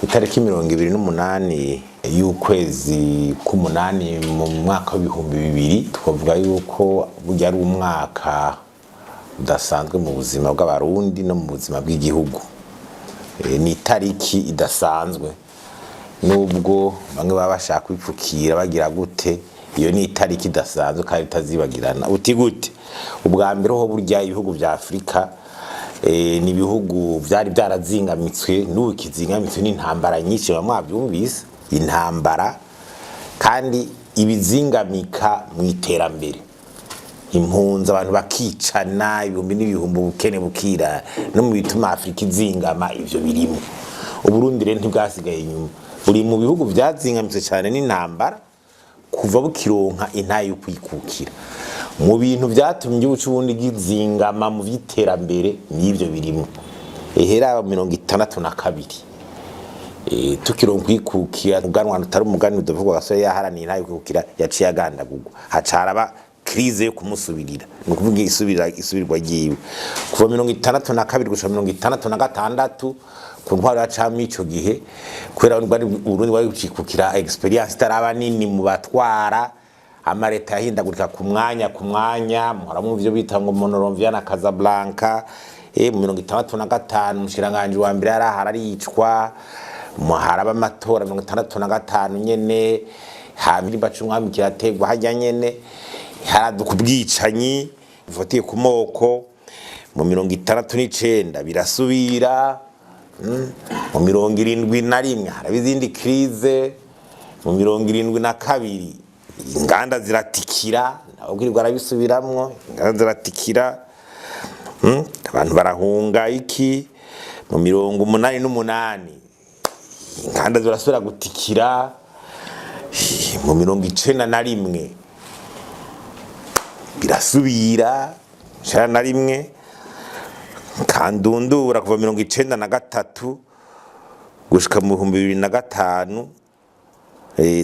Itariki 28 y'ukwezi k'umunani mu mwaka w'2000, twavuga yuko burya ari umwaka udasanzwe mu buzima bw'Abarundi no mu buzima bw'igihugu. Ni itariki idasanzwe, nubwo bamwe baba bashaka kwipfukira bagira gute, iyo ni itariki idasanzwe kandi itazibagirana. Uti gute? Ubwa mbere ho, burya ibihugu vya Afurika ni ibihugu vyari byarazingamitswe, n'ubu kizingamitswe n'intambara nyinshi. Bamwe mwavyumvise, intambara kandi ibizingamika mu iterambere, impunzi, abantu bakicana ibihumbi n'ibihumbi, ubukene bukira, no mu bituma Afurika izingama ivyo birimo. Uburundi rero ntibwasigaye inyuma, buri mu bihugu vyazingamitse cyane n'intambara kuva bukironka intahe yo kwikukira. Mu bintu vyatumye igihugu c'Uburundi gizingama mu vy'iterambere n'ivyo birimo. Ehera 62 tukironka kwikukira, umuganwa utari umugani udavuga gasore yaharaniye intahe yo kwikukira, yaciye agandagurwa, hacaraba crise yo kumusubirira, ni ukuvuga isubirwa ryiwe kuva 62 gushika 66 ku ntwaro ya cami. Ico gihe, kubera bwari Uburundi bwari bucikukira, expérience itaraba nini mu batwara, amareta yahindagurika ku mwanya ku mwanya. Muhora mu vyo bita ngo Monrovia na Casablanca. Mu 65 umushikiranganji wa mbere yarahara aricwa, haraba amatora 65 nyene, hama c'umwami kirategwa harya nyene, haraduka ubwicanyi bufatiye ku moko. Mu 69 birasubira, mu 71 haraba izindi crise, mu 72 inganda ziratikira, nawe ubwirirwa arabisubiramwo, inganda ziratikira, abantu barahunga iki. Mu 88 inganda zirasubira gutikira, mu 91 birasubira, 91 kandundura. Kuva 93 gushika mu 2005,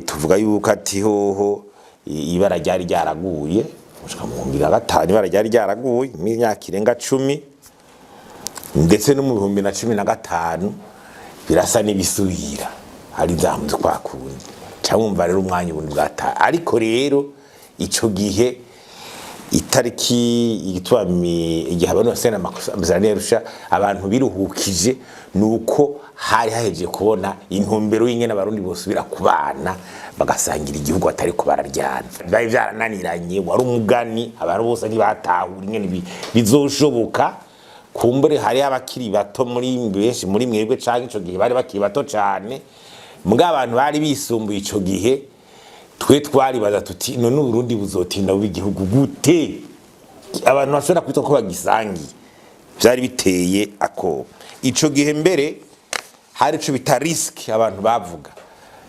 tuvuga yuko ati hoho ibara ryari ryaraguye. Gushika mu 2005 ibara ryari ryaraguye, imyaka irenga 10. Ndetse no mu 2015 birasa n'ibisubira, ari zamuze kwa kundi. Ca wumva rero umwanya ubundi bwataye. Ariko rero ico gihe, itariki igituma igihe abantu basena amasezerano y'Arusha, abantu biruhukije, nuko hari hahejeje kubona intumbero y'ingene Abarundi bosubira kubana, bagasangira igihugu, batariko bararyana. Byari vyarananiranye, wari umugani, abantu bose ntibatahura ingene bizoshoboka. Kumbure hari abakiri bato muri benshi muri mwebwe, canke ico gihe bari bakiri bato cane. Mbwa abantu bari bisumbuye ico gihe, twe twaribaza tuti: "None Uburundi buzotinda buba igihugu gute?" Abantu bashobora kwitwa ko bagisangiye, vyari biteye akoba. Ico gihe mbere hari ico bita risque, abantu bavuga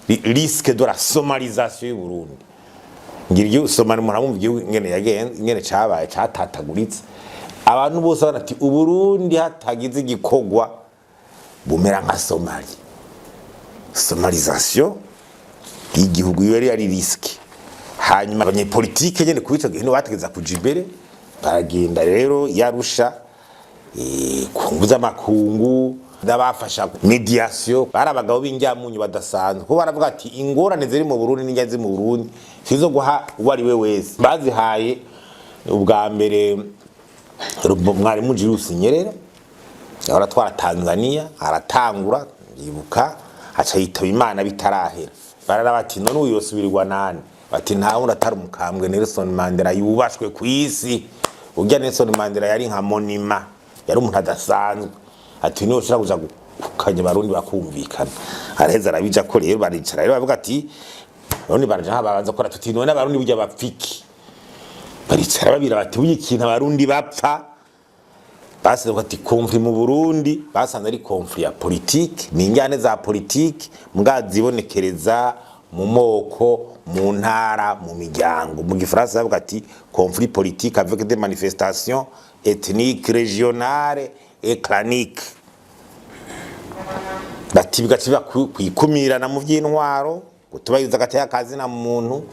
risque de la somalisation y'u Burundi. Ngira igihugu Somali, muramumva igihugu ingene yagenze, ingene cabaye catataguritse. Abantu bose babona ati Uburundi hatagize igikorwa bumera nka Somali, somalisation y'igihugu, iyo yari risque. Hanyuma abanyepolitike nyene kuri ico gihe nibo bategeza kuja imbere, baragenda rero yarusha ku nguvu z'amakungu n'abafasha médiation. Bari abagabo b'injyamunyu badasanzwe, kuko baravuga ati ingorane ziri mu Burundi n'injya ziri mu Burundi sizo guha uwo ari we wese. Bazihaye ubwa mbere mwarimu Julius Nyerere, yahora atwara Tanzania, aratangura yibuka, aca yitaba Imana bitarahera. Barara bati: "None uyu yosubirirwa nani?" Bati: "Nta wundi atari umukambwe Nelson Mandela yubashwe ku isi." Urya Nelson Mandela yari nka monument, yari umuntu adasanzwe. Ati: "Niwe ushobora kuja gukanya Abarundi bakumvikana." Araheza arabija ko rero, baricara rero, bavuga ati none baraja babanza kora tuti: "None Abarundi burya bapfiki?" Baricara babira bati: "Burya ikintu Abarundi bapfa." Basize ati conflit mu Burundi basanze ari conflit ya politique, ni injyane za politique mbwa zibonekereza mu moko, mu ntara, mu miryango. Mu gifaransa bavuga ati conflit politique avec des manifestations ethniques, régionales et claniques. Bati bigaca biba kwikumirana mu vy'intwaro, kutubahiriza agateka kazina muntu,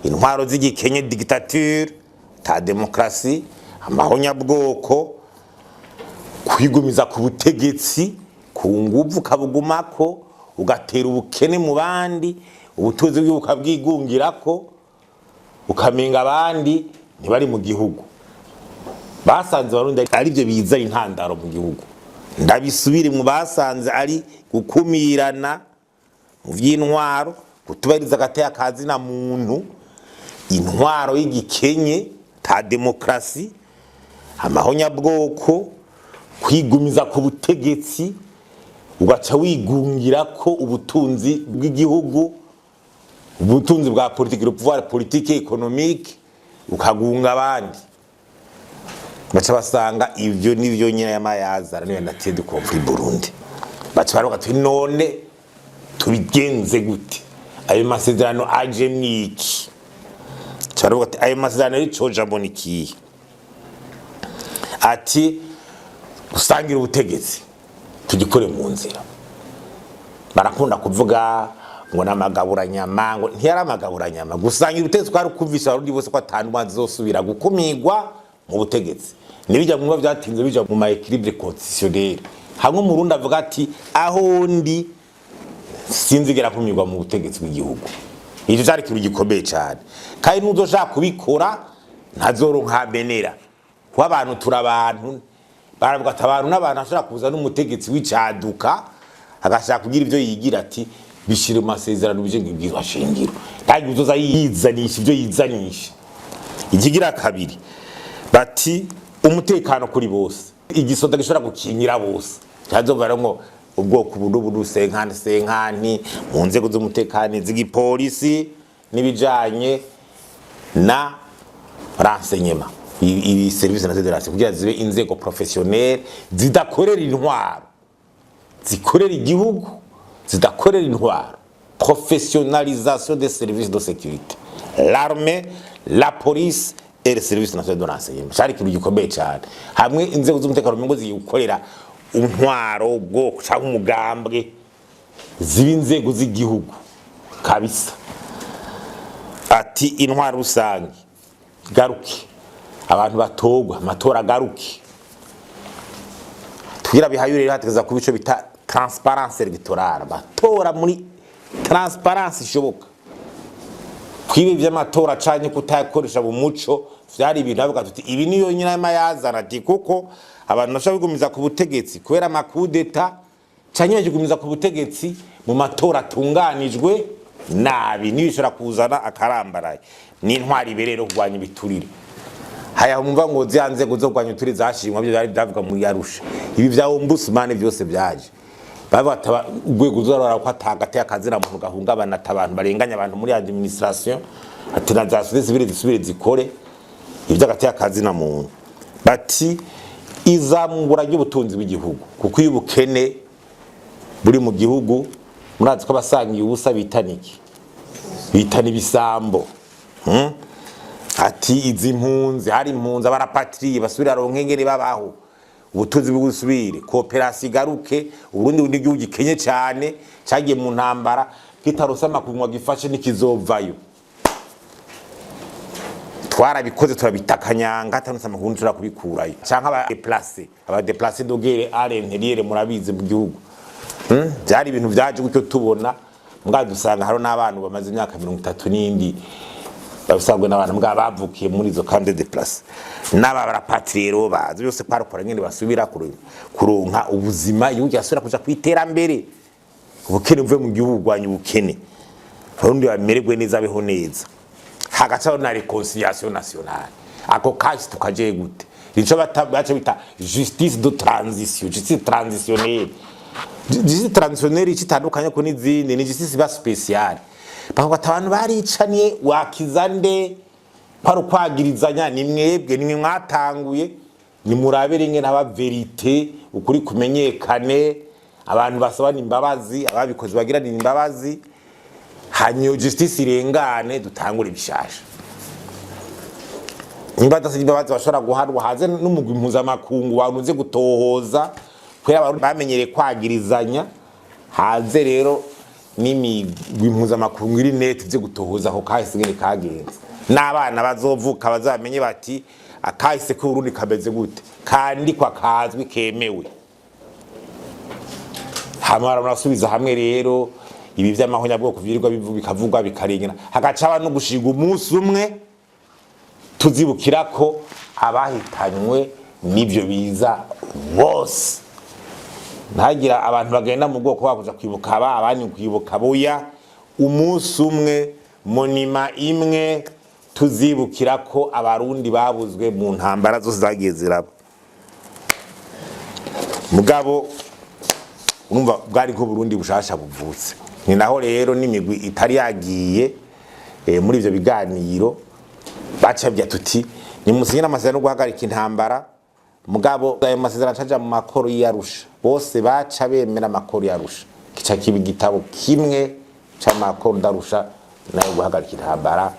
intwaro z'igikenye, dictature, ta démocratie, amahonyabwoko, kwigumiza ku butegetsi ku nguvu kabugumako, Ugatera ubukene mu bandi, ubutunzi bw'igihugu ukabwigungirako, ukamenga abandi ntibari mu gihugu. Basanze Abarundi ari byo bizana intandaro mu gihugu. Ndabisubire mu basanze ari gukumirana mu vy'intwaro, kutubahiriza agateka kazina muntu, intwaro y'igikenye, ta demokarasi, amahonyabwoko, kwigumiza ku butegetsi, ugaca wigungira ko ubutunzi bw'igihugu, ubutunzi bwa politiki, le pouvoir politique économique, ukagunga abandi. Baca basanga ivyo nivyo nyine y'amayazara niyo nature du conflit Burundi. Baca baravuga ati: "None tubigenze gute? Ayo masezerano aje mwiki?" Baca baravuga ati: "Ayo masezerano y'icoja mbona ikihe?" Ati: "Gusangira ubutegetsi tugikore mu nzira." Barakunda kuvuga ngo n'amagaburanyama, ngo ntiyari amagaburanyama. Gusangira ubutegetsi kwari kumvisha Abarundi bose ko atanu zosubira gukumigwa mu butegetsi. Nibijya mu byatinze bija mu ma équilibre constitutionnel, hamwe Umurundi avuga ati: "Aho ndi sinzigera kumirwa mu butegetsi bw'igihugu." Icyo cyari ikintu gikomeye cyane, kandi n'uzoshaka kubikora ntazoronka amenera, kuko abantu turi abantu. Baravuga ati: "Abantu n'abantu, ashobora kuza n'umutegetsi w'icaduka agashaka kugira ibyo yigira." Ati: "Bishyire mu masezerano, bije mu ibwirizwa shingiro, ntabwo uzoza yizanisha ibyo yizanisha." Ikigira kabiri, bati: "Umutekano kuri bose, igisoda gishobora gukingira bose." Cyazova ngo ubwoko ubu n'ubu, cinquante cinquante mu nzego z'umutekano, z'igipolisi n'ibijanye na renseignement, ibi service nationale de renseignement, kugira zibe inzego professionnel zidakorera intwaro, zikorera igihugu, zidakorera intwaro. Professionnalisation des services de sécurité, l'armée, la police et le service national de renseignement, cyari ikintu gikomeye cyane. Hamwe inzego z'umutekano ngo zikorera intwaro, ubwoko cyangwa umugambwe, ziba inzego z'igihugu kabisa. Ati: "Intwaro rusange garuke, abantu batogwa, amatora agaruke." Tugira bihaye rero hategeza kuba ico bita transparence électorale, amatora muri transparence ishoboka. Kwiba ivy'amatora canke kutayakoresha mu muco vyari ibintu bavuga tuti ibi niyo nyina y'amayazana. Ati kuko abantu bashobora kwigumiza ku butegetsi kubera ama coups d'état, canke bakigumiza ku butegetsi mu matora atunganijwe nabi, niyo bishobora kuzana akarambaraye. N'intwari ibereye rero kurwanya ibiturire. Haya mumva ngo zya nzego zo kurwanya ibiturire zashimwa, byo byari byavuga mu Yarusha. Ibi vya ombudsman byose byaje bavuga ati urwego ruzarora ko atagateye akazina muntu gahungabana, ati abantu barenganya abantu muri administration, ati na za société civile zisubire zikore ivy'agateye akazina muntu. Bati: "Izamura ry'ubutunzi bw'igihugu," kuko iyo ubukene buri mu gihugu, murazi ko abasangiye ubusa bitana iki? Bitana ibisambo. Ati izi mpunzi, hari impunzi, aba rapatriés basubire aronke ingene babaho, ubutunzi bw'ubusubire, coopération igaruke. Uburundi ni igihugu gikenye cyane, cyagiye mu ntambara kitarose amakungu gifashe, n'ikizovayo. Twarabikoze, turabitakanyanga, atarose amakungu nshobora kubikurayo, canke aba déplacés, aba déplacés de guerre à l'intérieur, murabizi mu gihugu. Byari ibintu byaje gutyo tubona mbwa dusanga hariho n'abantu bamaze imyaka 30 n'indi basangwe n'abantu mbwa bavukiye muri izo camps de déplacés n'aba ba rapatriés rero bazi byose kwarukora nyene basubira kuronka ubuzima, igihugu cyasubira kuja kwiterambere, ubukene buve mu gihugu, kurwanya ubukene, Abarundi bamererwe neza, beho neza. Hagacaho na réconciliation nationale. Ako kashi tukaje gute? Nico baca bita justice de transition, justice transitionnelle. Justice transitionnelle ikitandukanye ko n'izindi ni justice iba spéciale. Bakavuga ati: "Abantu baricaniye, wakiza nde? Kwari ukwagirizanya, ni mwebwe, nimwe mwatanguye, nimurabe rimwe n'aba vérité, ukuri kumenyekane, abantu basabana imbabazi, ababikoze bagiranira imbabazi, hanyuma justice irengane, dutangure ibishasha." Nimba adasabye imbabazi bashobora guhanwa, haze n'umugwi mpuzamakungu wanuze gutohoza, kubera Abarundi bamenyereye kwagirizanya. Haze rero n'imigwi mpuzamakungu iri neutre ivyo gutohoza ako kahise ngene kagenze, n'abana bazovuka bazamenye bati akahise k'Uburundi kameze gute, kandikwa, kazwi, kemewe. Hama barasubiza hamwe rero ibi vy'amahonyabwoko vyirirwa bikavugwa bikarengera, hagaca haba no gushinga umunsi umwe tuzibukira ko abahitanywe n'ivyo biza bose. Ntagira abantu bagenda mu bwoko bakuja kwibuka aba, abandi kwibuka buya. Umunsi umwe, monument imwe tuzibukira ko Abarundi babuzwe mu ntambara zose zagiye ziraba. Mugabo urumva bwari ko Burundi bushasha buvutse. Ni naho rero n'imigwi itari yagiye muri ivyo biganiro bacabya tuti: "Nimusinyire amasezerano yo guhagarika intambara." Mugabo ayo masezerano acaja mu makoro y'Arusha, bose baca bemera amakoro y'Arusha, kica kiba igitabo kimwe c'amakoro d'Arusha nayo guhagarika intambara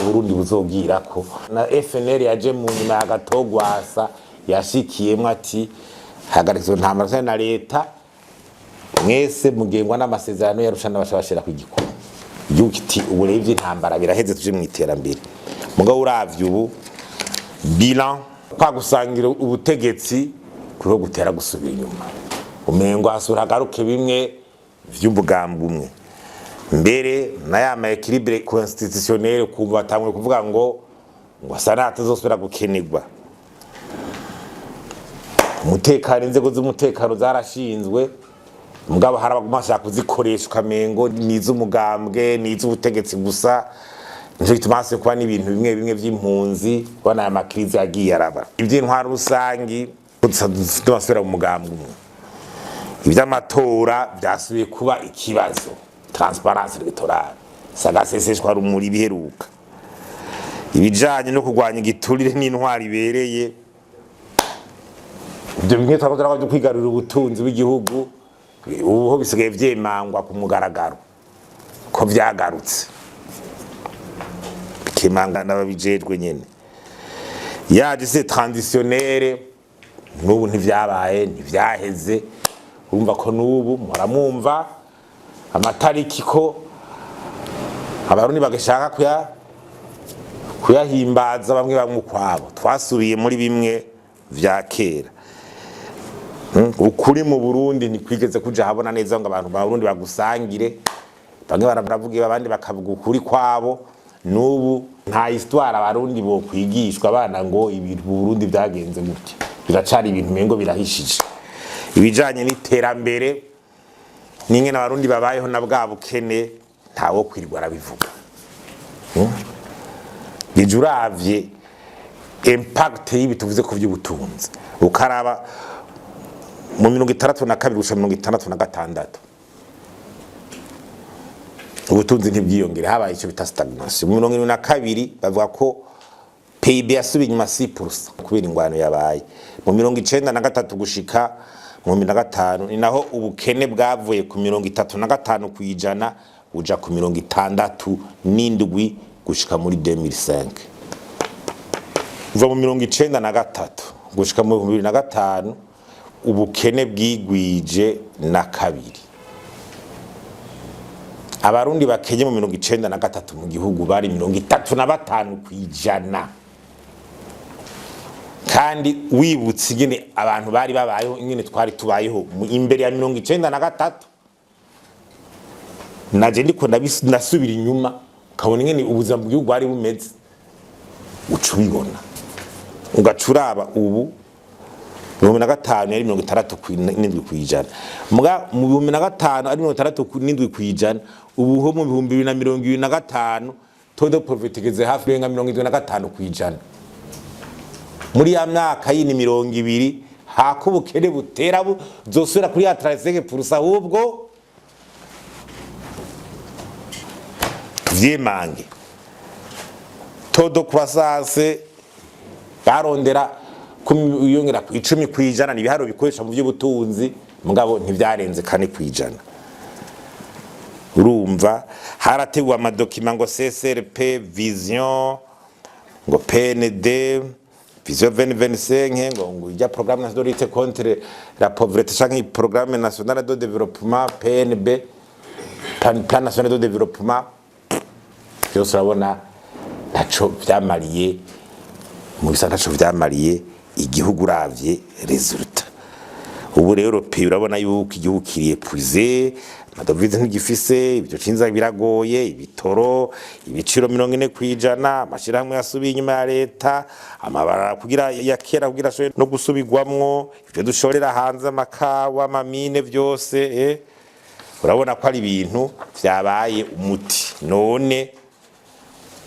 Uburundi buzogirako. Na FNL yaje mu nyuma ya Gatogwasa yashikiyemwo ati: "Hagarika izo ntambara na leta, mwese mugengwa n'amasezerano y'Arusha." N'abasha bashira ku gikuru igihugu kiti: "Ubu rero ivy'intambara biraheze, tuje mu iterambere." Mugabo uravye ubu bilan, kwa gusangira ubutegetsi kuriho gutera gusubira inyuma, umengo hasura hagaruke bimwe vy'umugambi umwe. Mbere na ya ma équilibre constitutionnel, kumva batanguye kuvuga ngo asa natazosubira gukenegwa. Umutekano, inzego z'umutekano zarashinzwe, mugabo hari abaguma bashaka kuzikoresha ukamengo ni iz'umugambwe, ni iz'ubutegetsi gusa. Nico gituma hasigaye kuba n'ibintu bimwe bimwe vy'impunzi, ubona aya ma crises yagiye araba. Ivy'intwaro rusangi tubasubira mu mugambwe umwe. Ivy'amatora vyasubiye kuba ikibazo, transparence électorale sagaseseshwa rumuri biheruka. Ibijanye no kurwanya igiturire n'intwaro ibereye, ibyo bimwe twakoze byo kwigarurira ubutunzi bw'igihugu, ubu ho bisigaye vyemangwa ku mugaragaro ko vyagarutse, bikemanga n'ababijejwe nyene. Yaje se transitionnelle, n'ubu ntivyabaye, ntivyaheze. Urumva ko n'ubu muramwumva amatariki ko Abarundi bagashaka kuyahimbaza bamwe bamwe ukwabo. Twasubiye muri bimwe vya kera. Ukuri mu Burundi ntikwigeze kuja habona neza ngo abantu ba Burundi bagusangire. Bamwe baravuga, abandi bakavuga ukuri kwabo. N'ubu nta histoire Abarundi bokwigishwa abana ngo ibintu mu Burundi vyagenze gutya, biracari ibintu umengo birahishije. Ibijanye n'iterambere n'ingene Abarundi babayeho na bwa bukene, ntawo kwirirwa arabivuga. Ije uravye impact y'ibi tuvuze ku vy'ubutunzi, ukaraba mu 62 gushika 66, ubutunzi ntibwiyongere, habaye icyo bita stagnation. Mu 72 bavuga ko PIB yasubiye inyuma 6% kubera ingwano yabaye. Mu 93 gushika mu 2005 ni naho ubukene bwavuye ku 35% buja ku 67 gushika muri 2005. Kuva mu 93 gushika mu 2005 ubukene bwigwije na kabiri. Abarundi bakenye mu 93 mu gihugu bari 35%. Kandi wibutse ingene abantu bari babayeho, ingene twari tubayeho imbere ya 93, naje ndiko ndasubira inyuma ukabona ingene ubuzima bw'igihugu bwari bumeze, uca ubibona, ugaca uraba ubu. 2005 yari 67%. Muga mu 2005 ari 67%, ubu ho mu 2025 taux de pauvreté igeze hafi kurenga 75%. Muri ya myaka yini 20 hako ubukene butera buzosubira kuri ya 35%. Ahubwo tuvyemange taux de croissance barondera kumiyongera ku 10%, ni ibiharuro bikoresha mu by'ubutunzi, mugabo ntivyarenze 4%. Urumva harateguwe ama documents ngo CSRP vision, ngo PND vision 2025, ngo ijya programme nationale de lutte contre la pauvreté canke programme nationale de développement PNB, plan national de développement, byose urabona ntaco vyamariye mu bisa, ntaco vyamariye igihugu uravye résultat. Ubu rero pe urabona yuko igihugu kiri épuisé, amadovize ntigifise, ibyo cinza biragoye, ibitoro ibiciro 40%, amashirahamwe yasubiye inyuma ya leta, amabara kugira ya kera kugira ashobore no gusubirwamwo, ibyo dushorera hanze, amakawa, amamine, byose. Urabona ko ari ibintu vyabaye umuti. None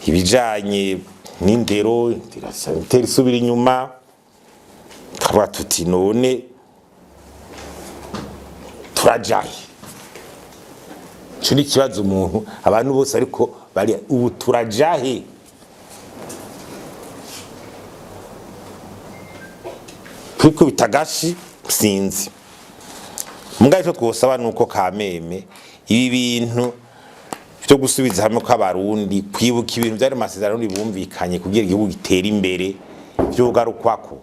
ibijanye n'indero itera isubira inyuma, tukavuga tuti: none turajahe? Ico ni ikibazo umuntu abantu bose ariko bari ubu: turajahe? Kwikubita agashi, sinzi. Mbwa ico twosaba nuko kameme ibi bintu vyo gusubiza hamwe kw'Abarundi, kwibuka ibintu vyari mu masezerano bumvikanye kugira igihugu gitere imbere, vyogarukwako,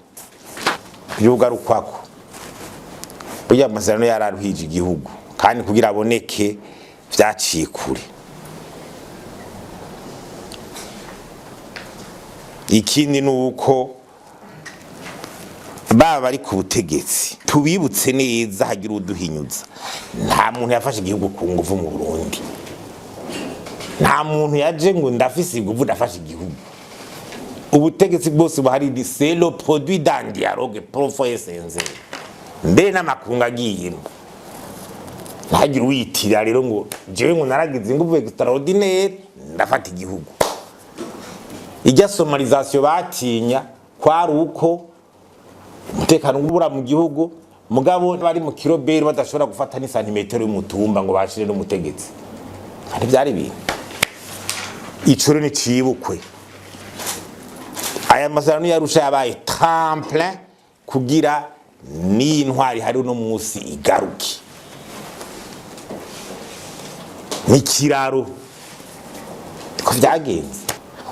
vyogarukwako. Burya amasezerano yararuhije igihugu, kandi kugira aboneke vyaciye kure. Ikindi ni uko baba bari ku butegetsi tubibutse neza, hagira uduhinyuza: nta muntu yafashe igihugu ku nguvu mu Burundi. Nta muntu yaje ngo ndafise inguvu, ndafashe igihugu. Ubutegetsi bwose buhari ni c'est le produit d'un dialogue profond et sincère, mbere n'amakungu agiyemo. Ntagire uwiyitirira rero ngo jewe ngo naragize inguvu extraordinaire, ndafata igihugu. Ijya somalisation batinya kwari uko umutekano ubura mu gihugu, mugabo bari mu kiroberi badashobora gufata n'isantimetero y'umutumba ngo bashire n'umutegetsi, kandi byari ibintu. Ico rero nicibukwe. Aya masezerano y'Arusha yabaye tremplin kugira n'iyi ntwari hari uno munsi igaruke, n'ikiraro ko vyagenze.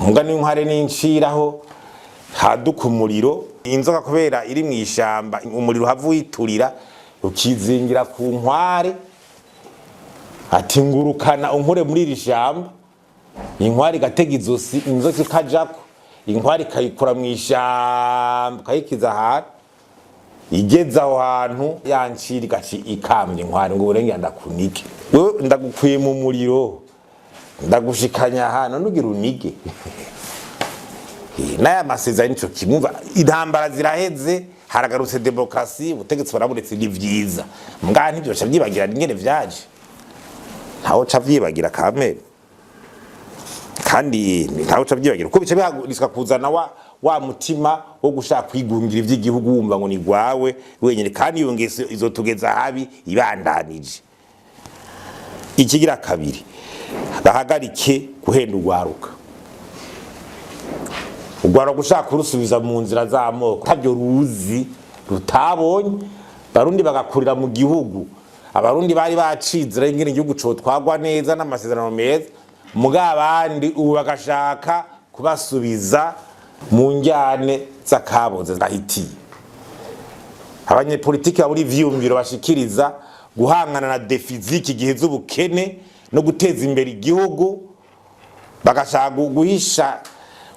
Umugani w'inkware n'inciraho haduka umuriro, inzoka kubera iri mu ishamba, umuriro uhava uyiturira ukizingira ku nkware, ati: "Ngurukana unkure muri iri shamba." Inkware igatega izosi, inzoka ikajako, inkware ikayikura mu ishamba, ikayikiza ahantu. Igeze aho hantu, yancira igaci ikambye inkware ngo: "Burengera ndakunige, wewe ndagukuye mu muriro, ndagushikanya ahantu, ntugira unige." N'aya masezerano nico kimwumva. Intambara ziraheze, haragarutse demokarasi, ubutegetsi buraburetse, ni vyiza. Mbwa ntibyoca vyibagira ingene vyaje, ntawe uca vyibagira kamere, kandi ntawe uca vyibagira kuko bica bihaguriswa kuzana wa mutima wo gushaka kwigungira ivy'igihugu, wumva ngo ni gwawe wenyene. Kandi iyo ngeso izotugeza habi ibandanije. Ikigira kabiri, bahagarike guhenda urwaruka. Urwaruka gushaka kurusubiza mu nzira z'amoko tabyo ruzi rutabonye. Barundi bagakurira mu gihugu, Abarundi bari bacizira ingene igihugu cotwagwa neza n'amasezerano meza, muga abandi ubu bagashaka kubasubiza mu njyane z'akaboze zahitiye. Abanyepolitiki babura ivyiyumviro bashikiriza guhangana na défis z'iki gihe z'ubukene no guteza imbere igihugu, bagashaka guhisha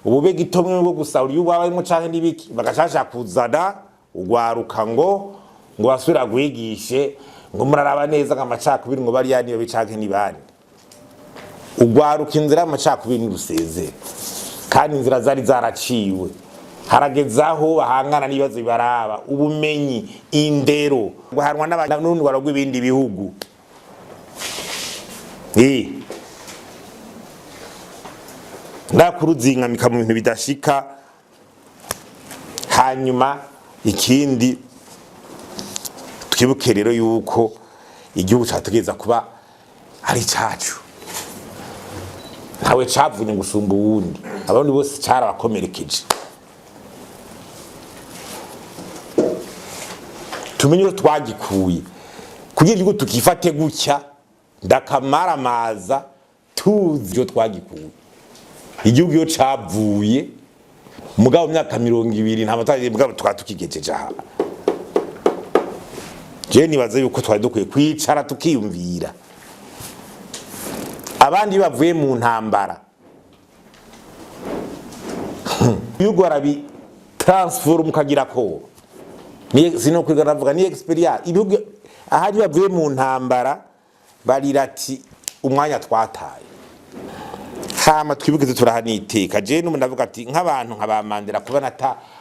ubube gitomwe bwo gusahura iyo barimo canke n'ibiki, bagashasha kuzana ugwaruka ngo basubira guhigishe ngo muraraba neza ngo amacakubiri, ngo bariya niyo bicanke n'ibandi. Ugwaruka inzira y'amacakubiri n'urusezere, kandi inzira zari zaraciwe. Harageze aho bahangana n'ibibazo bibaraba: ubumenyi, indero, guhanwa n'urwara rw'ibindi bihugu. Ndakuruzingamika mu bintu bidashika. Hanyuma ikindi, twibuke rero yuko igihugu cyategereza kuba ari cacu, ntawe cavunye gusumba uwundi. Abarundi bose carabakomerekeje. Tumenye uko twagikuye kugira igihugu tukifate gutya, ndakamaramaza. Tuzi iyo twagikuye, igihugu iyo cavuye. Mugabo mu myaka 20 nta matari, mugabo tukaba tukigejeje aha. Je nibaza yuko twari dukwiye kwicara tukiyumvira. Abandi iyo bavuye mu ntambara, ibihugu barabi transform ukagira ko Ni sinokwiga navuga ni expérience. Ibihugu ahari bavuye mu ntambara barira ati: "Umwanya twataye." Hama twibuke turahaniteka. Je n'umuntu avuga ati nk'abantu nka ba Mandela, kubona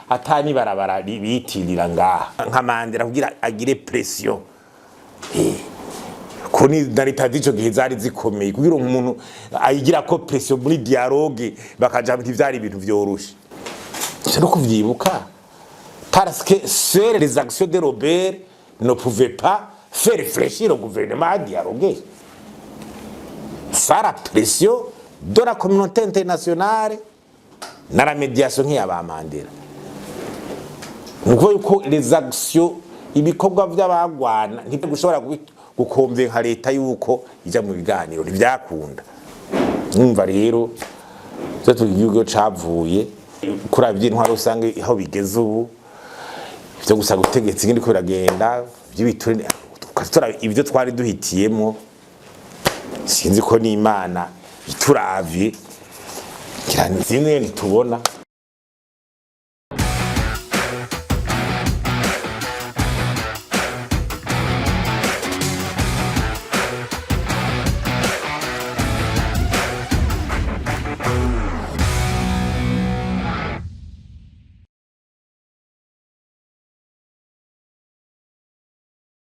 ata nibarabara bitirira ngaha, nka Mandela kugira agire pression ko ni na leta z'ico gihe zari zikomeye, kugira umuntu ayigira ko pression muri dialogue bakaja, ntivyari ibintu vyoroshe. C'est no kuvyibuka, parce que seules les actions de Robert ne pouvaient pas faire fléchir le gouvernement à dialoguer sans la pression de la communauté internationale na la médiation nk'iya ba Mandela. Ni ukuvuga yuko les actions, ibikorwa vy'abagwana, ntibigushobora gukonvenka leta yuko ija mu biganiro, ntivyakunda. Numva rero ivyo tugira, igihugu cavuye kuri ivy'intwaro usanga aho bigeze ubu, ivyo gusa gutegetsa ingene ko biragenda vy'ibiture, ibyo twari duhitiyemo, sinzi ko n'Imana ituravye, ngira sinzi ngene tubona.